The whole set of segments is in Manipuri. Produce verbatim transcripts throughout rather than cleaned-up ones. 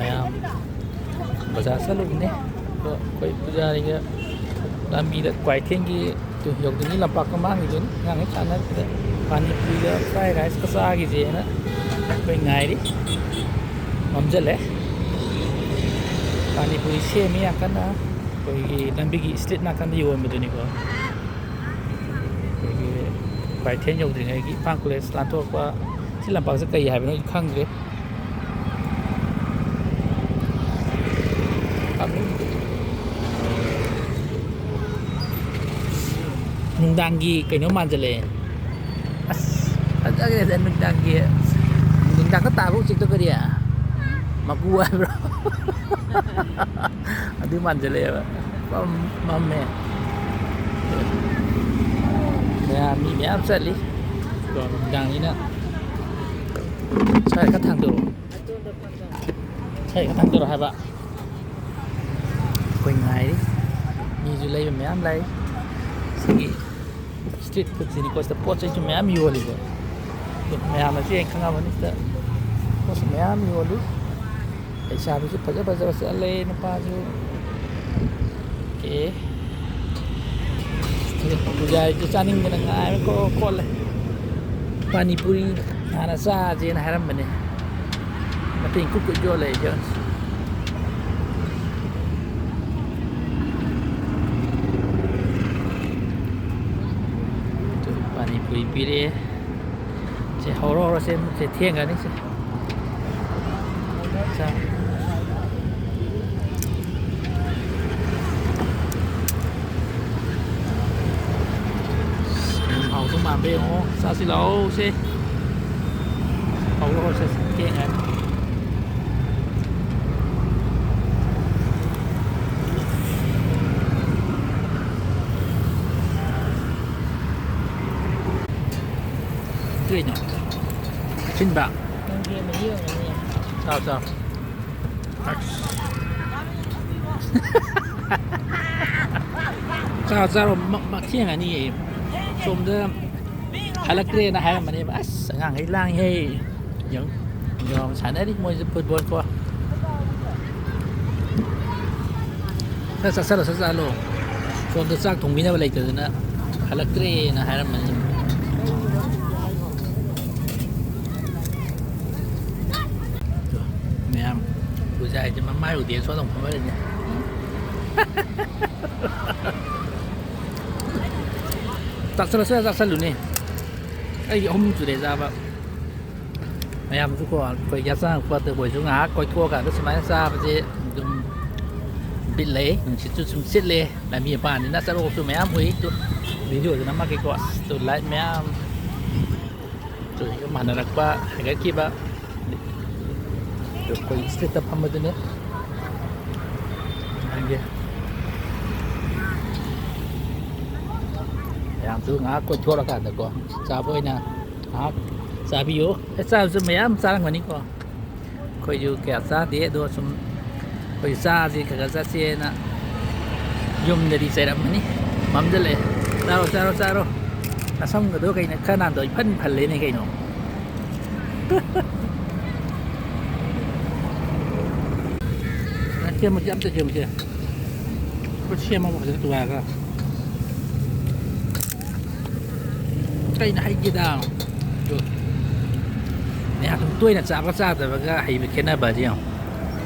ꯃꯌꯥꯝ ꯕꯖꯥꯔ ꯆꯠꯂꯨꯕꯅꯦ꯫ ꯑꯗꯣ ꯑꯩꯈꯣꯏ ꯄꯨꯖꯥꯔꯤꯒ ꯂꯝꯕꯤꯗ ꯀ꯭ꯋꯥꯏꯊꯦꯜꯒꯤ ꯇꯨ ꯌꯧꯗ꯭ꯔꯤꯉꯩ ꯂꯝꯄꯥꯛꯇ ꯃꯥꯡꯈꯤꯗꯣꯏꯅꯤ꯫ ꯑꯉꯥꯡꯈꯩ ꯁꯥꯟꯅꯔꯛꯄꯗ ꯄꯥꯅꯤꯄꯨꯔꯤꯒ ꯐ꯭ꯔꯥꯏ ꯔꯥꯏꯁꯀ ꯆꯥꯈꯤꯁꯦꯅ ꯑꯩꯈꯣꯏ ꯉꯥꯏꯔꯤ꯫ ꯃꯝꯁꯤꯜꯂꯦ꯫ ꯄꯥꯅꯤꯄꯨꯔꯤ ꯁꯦꯝꯃꯤ ꯌꯥꯝ ꯀꯟꯅ꯫ ꯑꯩꯈꯣꯏꯒꯤ ꯂꯝꯕꯤꯒꯤ ꯏꯁꯇ꯭ꯔꯤꯠ ꯅꯥꯀꯟꯗ ꯌꯣꯟꯕꯗꯨꯅꯤꯀꯣ꯫ ꯑꯩꯈꯣꯏꯒꯤ ꯀ꯭ꯋꯥꯏꯊꯦꯜ ꯌꯧꯗ꯭ꯔꯤꯉꯩꯒꯤ ꯏꯝꯐꯥꯜ ꯀꯣꯂꯦꯖ ꯂꯥꯟꯊꯣꯔꯛꯄ ꯁꯤ ꯂꯝꯄꯥꯛꯁꯦ ꯀꯩ ꯍꯥꯏꯕꯅꯣ ꯑꯩ ꯈꯪꯗ꯭ꯔꯦ꯫ ꯅꯨꯡꯗꯥꯡꯒꯤ ꯀꯩꯅꯣ ꯃꯥꯟꯁꯤꯜꯂꯛꯑꯦ꯫ ꯑꯁ, ꯐꯖꯈ꯭ꯔꯦꯗ ꯅꯨꯡꯗꯥꯡꯒꯤ꯫ ꯅꯨꯡꯗꯥꯡꯗ ꯇꯥꯕ ꯎꯆꯦꯛꯇꯣ ꯀꯔꯤ? ꯃꯀꯨ ꯍꯥꯏꯕ꯭ꯔꯣ? ꯑꯗꯨ ꯃꯥꯟꯁꯤꯜꯂꯛꯑꯦꯕ꯫ ꯄꯨꯔꯥ ꯃꯝꯃꯦ꯫ ꯃꯌꯥꯝ, ꯃꯤ ꯃꯌꯥꯝ ꯆꯠꯂꯤ꯫ ꯀꯣ, ꯅꯨꯡꯗꯥꯡꯅꯤꯅ꯫ ꯁ꯭ꯋꯥꯏ ꯈꯔ ꯊꯥꯡꯗꯣꯔꯛꯑꯣ꯫ ꯁ꯭ꯋꯥꯏ ꯈꯔ ꯊꯥꯡꯗꯣꯔꯛꯑꯣ ꯍꯥꯏꯕ꯫ ꯑꯩꯈꯣꯏ ꯉꯥꯏꯔꯤ꯫ ꯃꯤꯁꯨ ꯂꯩꯕ ꯃꯌꯥꯝ ꯂꯥꯛꯏ꯫ ꯁꯤꯒꯤ ꯏꯁꯇ꯭ꯔꯤꯠ ꯐꯨꯗꯁꯤꯗꯤꯀꯣ, ꯁꯤꯗ ꯄꯣꯠ ꯆꯩꯁꯨ ꯃꯌꯥꯝ ꯌꯣꯜꯂꯤꯀꯣ꯫ ꯑꯗꯣ ꯃꯌꯥꯝꯅꯁꯨ ꯌꯦꯡ ꯈꯪꯉꯝꯃꯅꯤ, ꯁꯤꯗ ꯄꯣꯠꯁꯨ ꯃꯌꯥꯝ ꯌꯣꯜꯂꯤ꯫ ꯂꯩꯁꯥꯕꯤꯁꯨ ꯐꯖ ꯐꯖꯕ ꯆꯠꯂꯦ, ꯅꯨꯄꯥꯁꯨ꯫ ꯑꯣꯀꯦ꯫ ꯄꯨꯖꯥꯔꯤꯁꯨ ꯆꯥꯅꯤꯡꯗꯅ ꯉꯥꯏꯔ ꯈꯣꯠꯂꯦ꯫ ꯄꯥꯅꯤꯄꯨꯔꯤ ꯍꯥꯟꯅ ꯆꯥꯁꯦꯅ ꯍꯥꯏꯔꯝꯕꯅꯦ꯫ ꯃꯇꯦꯡ ꯀꯨꯠ ꯀꯨꯠ ꯌꯣꯜꯂꯦ ꯑꯩꯁꯨ꯫ ꯄꯥꯅꯤꯄꯨꯔꯤ ꯄꯤꯔꯛꯑꯦ꯫ ꯁꯦ, ꯍꯧꯔꯣ, ꯍꯧꯔꯣ, ꯁꯦ, ꯁꯦ, ꯊꯦꯡꯒ꯭ꯔꯅꯤ, ꯁꯦ꯫ ꯆꯥ꯫ ꯌꯥꯝ ꯍꯥꯎꯗꯧ ꯃꯥꯟꯕ ꯌꯦꯡꯉꯣ꯫ ꯆꯥꯁꯤ ꯂꯥꯛꯑꯣ, ꯁꯦ꯫ ꯍꯧꯔꯣ, ꯍꯧꯔꯣ, ꯁꯦ, ꯁꯦ, ꯊꯦꯡꯒ꯭ꯔꯅꯤ꯫ ꯀꯩꯅꯣ? ꯑꯁꯤꯟꯕ? ꯅꯪꯒꯤ ꯃꯍꯤ ꯑꯣꯏꯔꯝꯒꯅꯤ꯫ ꯆꯥꯎ, ꯆꯥꯎ꯫ ꯑꯁ꯫ ꯆꯥꯔꯣ, ꯆꯥꯔꯣ, ꯃ-, ꯃ-, ꯊꯦꯡꯉꯅꯤꯌꯦ꯫ ꯁꯣꯝꯗ ꯍꯜꯂꯛꯇ꯭ꯔꯦꯅ ꯍꯥꯏꯔꯝꯕꯅꯦꯕ꯫ ꯑꯁ, ꯑꯉꯥꯡꯈꯩ ꯂꯥꯡꯉꯤꯍꯦ꯫ ꯌꯦꯡꯉꯨ꯫ ꯌꯦꯡꯉꯨ, ꯁꯥꯟꯅꯔꯤ ꯃꯣꯏꯁꯨ ꯐꯨꯠꯕꯣꯜ ꯀꯣ꯫ ꯈꯔ ꯆꯥꯁꯜꯂꯣ, ꯆꯥꯁꯜꯂꯣ꯫ ꯁꯣꯝꯗ ꯆꯥꯛ ꯊꯣꯡꯕꯤꯅꯕ ꯂꯩꯇꯗꯅ ꯍꯜꯂꯛꯇ꯭ꯔꯦꯅ ꯍꯥꯏꯔꯝꯕꯅꯤ꯫ ꯃꯌꯥꯝ ꯄꯨꯖꯥ ꯍꯥꯏꯁꯦ ꯃꯃꯥꯏ ꯎꯗꯦ, ꯁꯣꯝꯗ ꯐꯝꯃ ꯂꯩꯅꯦ꯫ ꯆꯥꯁꯜꯂꯁꯨ ꯌꯥꯏ, ꯆꯥꯁꯜꯂꯨꯅꯦ꯫ ꯑꯩꯗꯤ ꯑꯍꯨꯝ ꯁꯨꯔꯦ ꯆꯥꯕ꯫ ꯃꯌꯥꯝꯁꯨꯀꯣ, ꯑꯩꯈꯣꯏ ꯌꯥꯆꯪꯉꯛꯄꯗ ꯑꯩꯈꯣꯏꯁꯨ ꯉꯥꯏꯍꯥꯛ ꯀꯣꯏꯊꯣꯛꯑꯀꯥꯟꯗ ꯁꯨꯃꯥꯏꯅ ꯆꯥꯕꯁꯦ ꯑꯗꯨꯝ ꯕꯤꯠ ꯂꯩ꯫ ꯅꯨꯡꯁꯤꯠꯁꯨ ꯁꯨꯝ ꯁꯤꯠꯂꯦ꯫ ꯂꯝꯕꯤ ꯃꯄꯥꯟꯅꯤꯅ ꯆꯠꯂꯣꯛꯁꯨ ꯃꯌꯥꯝ ꯎꯏ꯫ ꯇꯨ, ꯚꯤꯗꯤꯑꯣꯁꯨ ꯅꯝꯃꯛꯀꯦꯀꯣ꯫ ꯑꯁ, ꯇꯨ ꯂꯥꯏꯠ ꯃꯌꯥꯝ꯫ ꯇꯨ ꯁꯤꯒ ꯃꯥꯟꯅꯔꯛꯄ, ꯍꯦꯟꯒꯠꯈꯤꯕ꯫ ꯑꯗꯨ ꯑꯩꯈꯣꯏ ꯏꯁꯇ꯭ꯔꯤꯠꯇ ꯐꯝꯕꯗꯨꯅꯦ꯫ ꯅꯪꯒꯤ ꯃꯌꯥꯝꯁꯨ ꯉꯥꯏꯍꯥꯛ ꯀꯣꯏꯊꯣꯔꯀꯥꯟꯗꯀꯣ, ꯆꯥꯕ ꯑꯣꯏꯅ ꯉꯥꯏꯍꯥꯛ ꯆꯥꯕꯤꯌꯨ꯫ ꯑꯦ, ꯆꯥꯕꯁꯨ ꯃꯌꯥꯝ ꯆꯥꯔꯝꯒꯅꯤꯀꯣ꯫ ꯑꯩꯈꯣꯏꯁꯨ ꯀꯌꯥ ꯆꯥꯗꯦ, ꯑꯗꯣ ꯁꯨꯝ ꯑꯩꯈꯣꯏ ꯆꯥꯁꯤ ꯈꯔ ꯈꯔ ꯆꯠꯁꯦꯅ꯫ ꯌꯨꯝꯗꯗꯤ ꯆꯩꯔꯝꯃꯅꯤ, ꯃꯝꯁꯤꯜꯂꯛꯑꯦ꯫ ꯆꯥꯔꯣ, ꯆꯥꯔꯣ, ꯆꯥꯔꯣ꯫ ꯑꯁꯪꯕꯗꯣ ꯀꯩꯅꯣ ꯈꯔ ꯅꯥꯟꯗꯣ ꯏꯐꯟ ꯐꯜꯂꯦꯅꯦ ꯀꯩꯅꯣ꯫ ꯁꯦꯝꯃꯁꯦ, ꯑꯝꯇ ꯁꯦꯝꯃꯁꯦ꯫ ꯑꯩꯈꯣꯏ ꯁꯦꯝꯃꯒ ꯐꯖꯅ ꯇꯨꯒꯥꯏꯔꯒ꯫ ꯀꯩꯅꯣ ꯍꯩꯒꯦꯗ꯫ ꯑꯗꯨ ꯃꯌꯥꯝ ꯁꯨꯝ ꯇꯣꯏꯅ ꯆꯥꯕ ꯆꯥꯗꯕꯒ ꯍꯩꯕ ꯈꯦꯠꯅꯕ ꯑꯁꯤ ꯌꯦꯡꯉꯣ꯫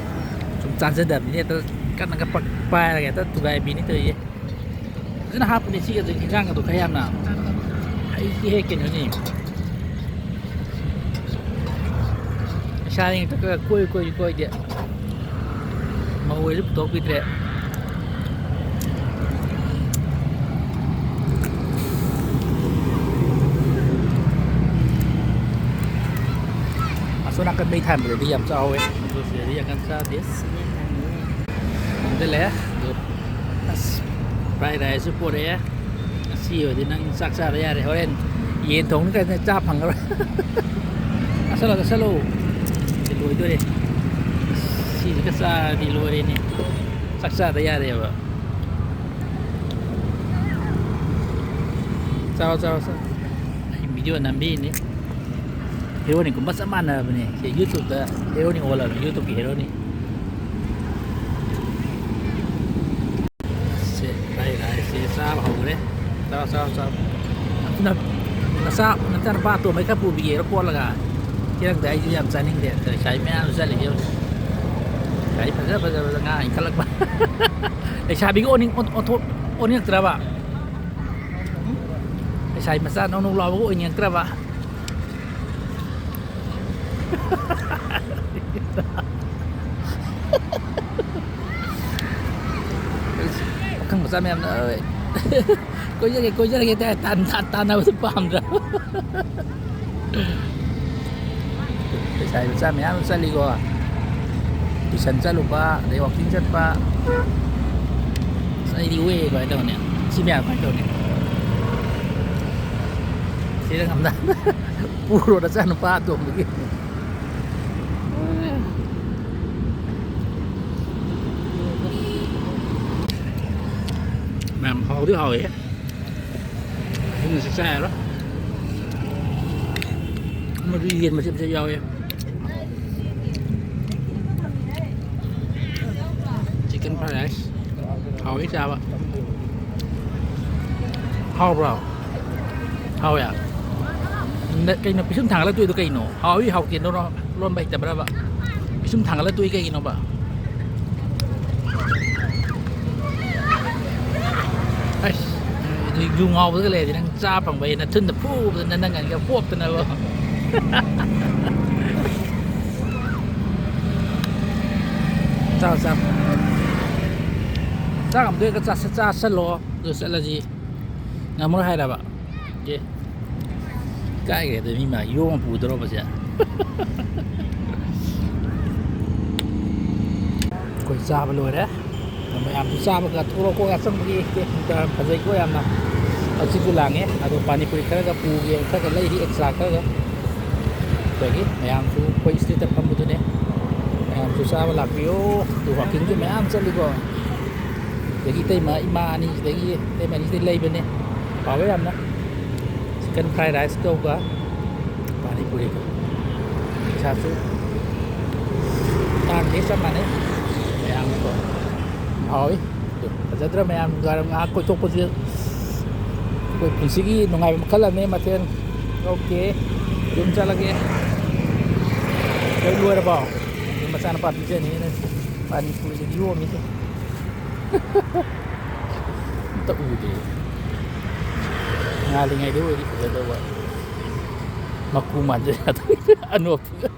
ꯁꯨꯝ ꯆꯥꯖꯗꯕꯅꯤꯅ ꯍꯦꯛꯇ ꯀꯟꯅꯒ ꯄꯛ-, ꯄꯥꯏꯔꯒ ꯍꯦꯛꯇ ꯇꯨꯒꯥꯏꯕꯤꯅꯤ ꯇꯧꯔꯤꯁꯦ꯫ ꯐꯖꯅ ꯍꯥꯞꯄꯅꯦ ꯁꯤꯒꯁꯦ, ꯏꯟꯖꯥꯡꯒꯗꯣ ꯈꯔ ꯌꯥꯝꯅ꯫ ꯑꯩꯗꯤ ꯍꯦꯛ ꯀꯩꯅꯣꯅꯦ꯫ ꯏꯁꯥ ꯍꯦꯛꯇ ꯈꯔ ꯀꯣꯏ ꯀꯣꯏ ꯀꯣꯏꯗꯦ꯫ ꯃꯧ ꯑꯣꯏꯔꯁꯨ ꯄꯨꯊꯣꯛꯄꯤꯗ꯭ꯔꯦ꯫ ꯑꯁꯣꯝ ꯅꯥꯀꯟ ꯃꯩ ꯊꯥꯟꯕꯗꯗꯤ ꯌꯥꯝ ꯆꯥꯎꯋꯦ, ꯑꯗꯣ ꯁꯤꯗꯗꯤ ꯌꯥꯝ ꯀꯟꯅ ꯆꯥꯗꯦ꯫ ꯈꯪꯖꯤꯜꯂꯦ꯫ ꯑꯗꯣ ꯑꯁ, ꯐ꯭ꯔꯥꯏ ꯔꯥꯏꯁꯁꯨ ꯄꯣꯔꯛꯑꯦ꯫ ꯉꯁꯤ ꯑꯣꯏꯔꯗꯤ ꯅꯪ ꯆꯥꯛ ꯆꯥꯗ ꯌꯥꯔꯦ꯫ ꯍꯣꯔꯦꯟ ꯌꯦꯟ ꯊꯣꯡꯅꯤ ꯀꯥꯏꯅ ꯆꯥ ꯐꯪꯉꯔꯣꯏ꯫ ꯆꯥꯁꯜꯂꯣ, ꯆꯥꯁꯜꯂꯣ꯫ ꯁꯤ ꯂꯣꯏꯗꯣꯔꯦ꯫ ꯁꯤꯁꯤꯒ ꯆꯥꯔꯗꯤ ꯂꯣꯏꯔꯦꯅꯦ꯫ ꯆꯥꯛ ꯆꯥꯗ ꯌꯥꯔꯦꯕ꯫ ꯆꯥꯎ, ꯆꯥꯎ, ꯆꯥꯎ꯫ ꯑꯩ ꯚꯤꯗꯤꯑꯣ ꯅꯝꯕꯤꯅꯤ꯫ ꯍꯦꯔꯣꯅꯤꯒꯨꯝꯕ ꯆꯞ ꯃꯥꯟꯅꯔꯕꯅꯦ꯫ ꯁꯤ YouTube-ꯇ ꯍꯦꯔꯣꯅꯤ ꯑꯣꯜꯂꯕꯅꯤ, YouTube-ꯀꯤ ꯍꯦꯔꯣꯅꯤ꯫ ꯆꯥꯕ ꯍꯧꯈ꯭ꯔꯦ꯫ ꯆꯥꯎ, ꯆꯥꯎ, ꯆꯥꯎ꯫ ꯅꯆꯥ-, ꯅꯆꯥꯅꯨꯄꯥ ꯑꯇꯣꯝꯕꯩ ꯈꯔ ꯄꯨꯕꯤꯒꯦꯔꯣ ꯀꯣꯠꯂꯒ? ꯈꯤꯇꯪꯗꯤ ꯑꯩꯁꯨ ꯌꯥꯝ ꯆꯥꯅꯤꯡꯗꯦ꯫ ꯂꯩꯁꯥꯕꯤ ꯃꯌꯥꯝꯁꯨ ꯆꯠꯂꯤꯁꯦ ꯌꯦꯡꯉꯨ꯫ ꯒꯥꯔꯤ ꯐꯖ ꯐꯖꯕꯗ ꯉꯥ ꯏꯟꯈꯠꯂꯛꯄ꯫ ꯂꯩꯁꯥꯕꯤꯒ ꯑꯣꯟꯅꯤꯡ-, ꯑꯣꯟ-, ꯑꯣꯟꯊꯣꯛ-, ꯑꯣꯟꯅꯤꯡꯉꯛꯇ꯭ꯔꯕ? ꯂꯩꯁꯥꯕꯤ ꯃꯆꯥ ꯅꯧ ꯅꯧ ꯂꯥꯎꯕꯒ ꯑꯣꯏꯅꯤꯡꯉꯛꯇ꯭ꯔꯕ? ꯄꯥꯈꯪ ꯃꯆꯥ ꯃꯌꯥꯝꯅ, "ꯑ, ꯀꯣꯏꯖꯒꯦ, ꯀꯣꯏꯖꯔꯒꯦ" ꯇꯥꯏ ꯇꯥꯟ-, ꯇꯥꯟ-, ꯇꯥꯟꯅꯕꯁꯨ ꯄꯥꯝꯗ꯭ꯔꯕ꯫ ꯂꯩꯁꯥꯕꯤ ꯃꯆꯥ ꯃꯌꯥꯝ ꯆꯠꯂꯤꯀꯣ꯫ Tuition ꯆꯠꯂꯨꯕ, ꯑꯗꯩ walking ꯆꯠꯄ꯫ ꯑꯁ, ꯑꯩꯗꯤ ꯑꯣꯛꯑꯦ ꯀꯃꯥꯏꯅ ꯇꯧꯅꯤ? ꯁꯤ ꯃꯌꯥꯝ ꯀꯃꯥꯏꯅ ꯇꯧꯅꯤ? ꯁꯤꯗ ꯉꯝꯗ-, ꯄꯨꯔꯣ ꯅꯆꯥꯅꯨꯄꯥ ꯑꯇꯣꯝꯕꯒꯤ꯫ ꯃꯌꯥꯝ ꯍꯥꯎꯗꯤ ꯍꯥꯎꯋꯦ꯫ ꯑꯍꯤꯡꯕꯁꯨ ꯆꯥ ꯌꯥꯔꯣꯏ꯫ ꯃꯗꯨ ꯌꯦꯟ ꯃꯆꯦꯠ ꯃꯆꯦꯠ ꯌꯥꯎꯋꯦ꯫ Chicken fried rice꯫ ꯍꯥꯎꯋꯤ ꯆꯥꯕ꯫ ꯍꯥꯎꯕ꯭ꯔꯣ? ꯍꯥꯎꯋꯦ꯫ ꯅ-, ꯀꯩꯅꯣ ꯄꯤꯁꯨꯝ ꯊꯥꯡꯒꯠꯂꯛꯇꯣꯏꯗꯣ ꯀꯩꯅꯣ? ꯍꯥꯎꯋꯤ ꯍꯥꯎꯇꯦꯗꯣ ꯂꯣꯟꯕ ꯍꯩꯇꯕ꯭ꯔꯕ? ꯄꯤꯁꯨꯝ ꯊꯥꯡꯒꯠꯂꯛꯇꯣꯏ ꯀꯩꯒꯤꯅꯣꯕ? ꯑꯩꯁ, ꯑꯗꯨ ꯌꯨ ꯉꯥꯎꯕꯗꯒ ꯂꯩꯔꯗꯤ ꯅꯪ ꯆꯥ ꯐꯪꯕ ꯍꯦꯟꯅ ꯊꯨꯟꯗ ꯐꯨꯕꯗ ꯅꯪ ꯉꯟꯒ ꯄꯣꯞꯇꯅꯕ꯫ ꯆꯥꯎ, ꯆꯥꯎ꯫ ꯆꯥꯛ ꯑꯝꯇ ꯍꯦꯛꯇ ꯆꯥꯁ-, ꯆꯥꯁꯜꯂꯣ꯫ ꯑꯗꯨ ꯆꯠꯂꯁꯤ꯫ ꯉꯝꯃꯔꯣꯏ ꯍꯥꯏꯔꯕ? ꯑꯦ꯫ ꯏꯀꯥꯏꯈ꯭ꯔꯦꯗ, ꯃꯤ ꯃꯥ ꯌꯣꯝ ꯄꯨꯗꯧꯔꯕꯁꯦ꯫ ꯑꯩꯈꯣꯏ ꯆꯥꯕ ꯂꯣꯏꯔꯦ꯫ ꯃꯌꯥꯝꯁꯨ ꯆꯥꯕꯒ ꯊꯣꯛꯂꯛꯑꯣ, ꯌꯥꯆꯪꯕꯒꯤ ꯐꯖꯩꯀꯣ ꯌꯥꯝꯅ꯫ ꯍꯛꯆꯤꯠꯁꯨ ꯂꯥꯡꯉꯦ꯫ ꯑꯗꯣ ꯄꯥꯅꯤꯄꯨꯔꯤ ꯈꯔꯒ ꯄꯨꯒꯦ, ꯈꯔꯒ ꯂꯩꯔꯤ extra ꯈꯔꯒ꯫ ꯑꯗꯒꯤ ꯃꯌꯥꯝꯁꯨ ꯑꯩꯈꯣꯏ street ꯇ ꯐꯝꯕꯗꯨꯅꯦ꯫ ꯃꯌꯥꯝꯁꯨ ꯆꯥꯕ ꯂꯥꯛꯄꯤꯌꯣ꯫ ꯑꯗꯨ walking ꯁꯨ ꯃꯌꯥꯝ ꯆꯠꯂꯤꯀꯣ꯫ ꯑꯗꯒꯤ ꯏꯇꯩꯃ, ꯏꯃꯥ ꯑꯅꯤꯁꯤꯗꯒꯤ, ꯏꯇꯩꯃ ꯑꯅꯤꯁꯤꯗꯒꯤ ꯂꯩꯕꯅꯦ꯫ ꯍꯥꯎꯋꯦ ꯌꯥꯝꯅ꯫ Chicken fried rice ꯇꯧꯒ ꯄꯥꯅꯤꯄꯨꯔꯤꯒ꯫ ꯄꯩꯁꯥꯁꯨ ꯇꯥꯡꯗꯦ, ꯆꯞ ꯃꯥꯟꯅꯩ꯫ ꯃꯌꯥꯝꯅꯀꯣ꯫ ꯍꯥꯎꯋꯤ꯫ ꯑꯗꯨ ꯐꯖ ꯐꯖꯗ꯭ꯔꯥ ꯃꯌꯥꯝ? ꯅꯨꯡꯗꯥꯡꯋꯥꯏꯔꯝ ꯉꯥꯏꯍꯥꯛ ꯀꯣꯏꯊꯣꯛꯄꯁꯦ ꯑꯩꯈꯣꯏ ꯄꯨꯟꯁꯤꯒꯤ ꯅꯨꯡꯉꯥꯏꯕ ꯃꯈꯜ ꯑꯃꯅꯤ꯫ ꯃꯊꯦꯜ, ꯑꯣꯀꯦ, ꯌꯨꯝ ꯆꯠꯂꯒꯦ꯫ ꯂꯣꯏ ꯂꯣꯏꯔꯕꯣ? ꯑꯗꯩ ꯃꯆꯥꯅꯨꯄꯥ ꯄꯤꯖꯅꯤꯅ ꯄꯥꯅꯤ ꯄꯨꯔꯤꯁꯦ ꯌꯣꯝꯃꯤꯁꯦ꯫ ꯑꯝꯇ ꯎꯗꯦ꯫ ꯉꯥꯜꯂꯤꯉꯩꯗ ꯑꯣꯏꯗꯤ ꯐꯖꯗꯧꯕ꯫ ꯃꯀꯨ ꯃꯥꯟꯖꯜꯂꯛꯇꯣꯏ ꯑꯅꯣꯛꯇꯨꯒ꯫